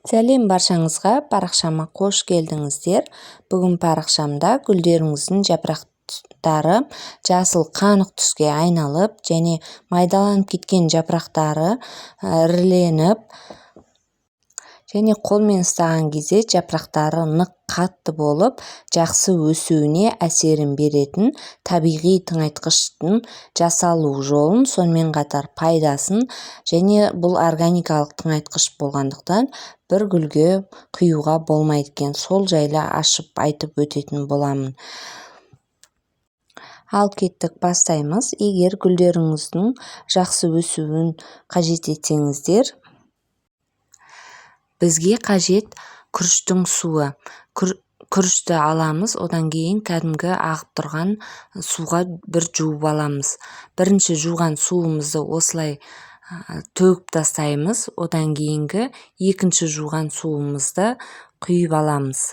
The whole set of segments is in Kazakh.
Сәлем баршаңызға! Парақшама қош келдіңіздер! Бүгін парақшамда гүлдеріңіздің жапырақтары жасыл қанық түске айналып және майдаланып кеткен жапырақтары іріленіп және қолмен ұстаған кезде жапырақтары нық, қатты болып, жақсы өсуіне әсерін беретін табиғи тыңайтқыштың жасалу жолын, сонымен қатар пайдасын және бұл органикалық тыңайтқыш болғандықтан, бір гүлге құюға болмайды екен, сол жайлы ашып айтып өтетін боламын. Ал кеттік, бастаймыз. Егер гүлдеріңіздің жақсы өсуін қажет етсеңіздер, бізге қажет күріштің суы. Күрішті аламыз, одан кейін кәдімгі ағып тұрған суға бір жуып аламыз. Бірінші жуған суымызды осылай төгіп тастаймыз, одан кейінгі екінші жуған суымызды құйып аламыз.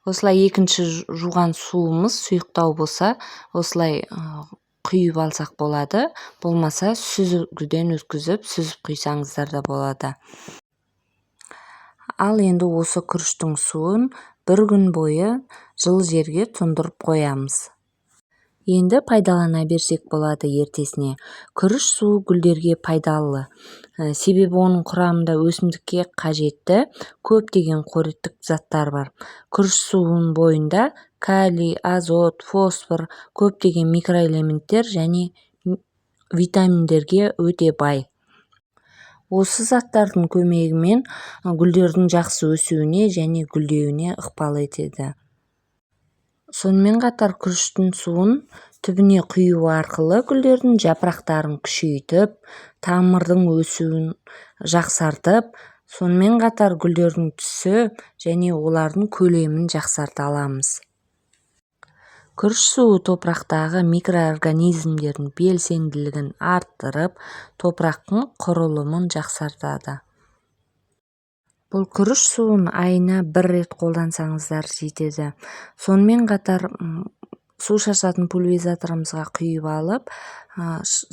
Осылай екінші жуған суымыз сұйықтау болса, осылай құйып алсақ болады, болмаса сүзгіден өткізіп, сүзіп құйсаңыздар да болады. Ал енді осы күріштің суын бір күн бойы жылы жерге тұндырып қоямыз. Енді пайдалана берсек болады ертесіне. Күріш суы гүлдерге пайдалы, себебі оның құрамында өсімдікке қажетті көптеген қоректік заттар бар. Күріш суының бойында калий, азот, фосфор, көптеген микроэлементтер және витаминдерге өте бай. Осы заттардың көмегімен гүлдердің жақсы өсуіне және гүлдеуіне ықпал етеді. Сонымен қатар күріштің суын түбіне құю арқылы гүлдердің жапырақтарын күшейтіп, тамырдың өсуін жақсартып, сонымен қатар гүлдердің түсі және олардың көлемін жақсарта аламыз. Күріш суы топырақтағы микроорганизмдердің белсенділігін арттырып, топырақтың құрылымын жақсартады. Бұл күріш суын айына бір рет қолдансаңыздар жетеді. Сонымен қатар су шашатын пульверизаторымызға құйып алып,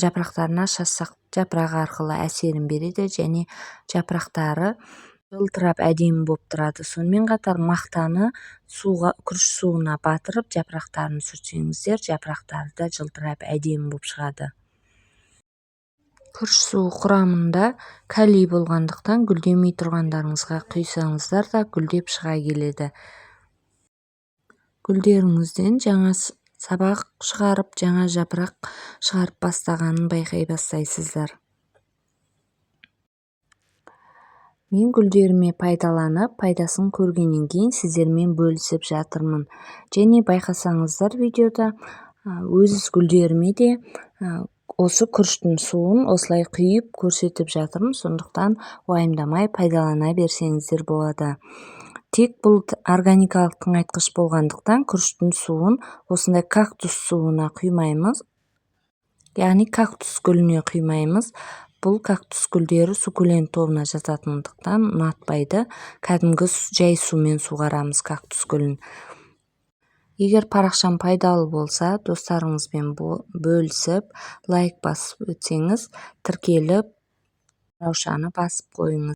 жапырақтарына шашсақ, жапырақ арқылы әсерін береді және жапырақтары жылтырап, әдемі болып тұрады. Сонымен қатар мақтаны суға, күріш суына батырып, жапырақтарын сүртсеңіздер, жапырақтары да жылтырап, әдемі болып шығады. Күріш суы құрамында калий болғандықтан, гүлдемей тұрғандарыңызға құйсаңыздар да, гүлдеп шыға келеді. Гүлдеріңізден жаңа сабақ шығарып, жаңа жапырақ шығарып бастағанын байқай бастайсыздар. Мен гүлдеріме пайдаланып, пайдасын көргеннен кейін сіздермен бөлісіп жатырмын. Және байқасаңыздар, видеода өз гүлдеріме де осы күріштің суын осылай құйып көрсетіп жатырмын. Сондықтан уайымдамай пайдалана берсеңіздер болады. Тек бұл органикалық тыңайтқыш болғандықтан, күріштің суын осындай кактус суына құймаймыз, яғни кактус гүліне құймаймыз. Бұл кактус гүлдері суккулент тобына жататындықтан, ұнатпайды. Кәдімгі жай сумен суғарамыз кактус гүлін. Егер парақшам пайдалы болса, достарыңызбен бөлісіп, лайк басып өтсеңіз, тіркеліп, қоңыраушаны басып қойыңыз.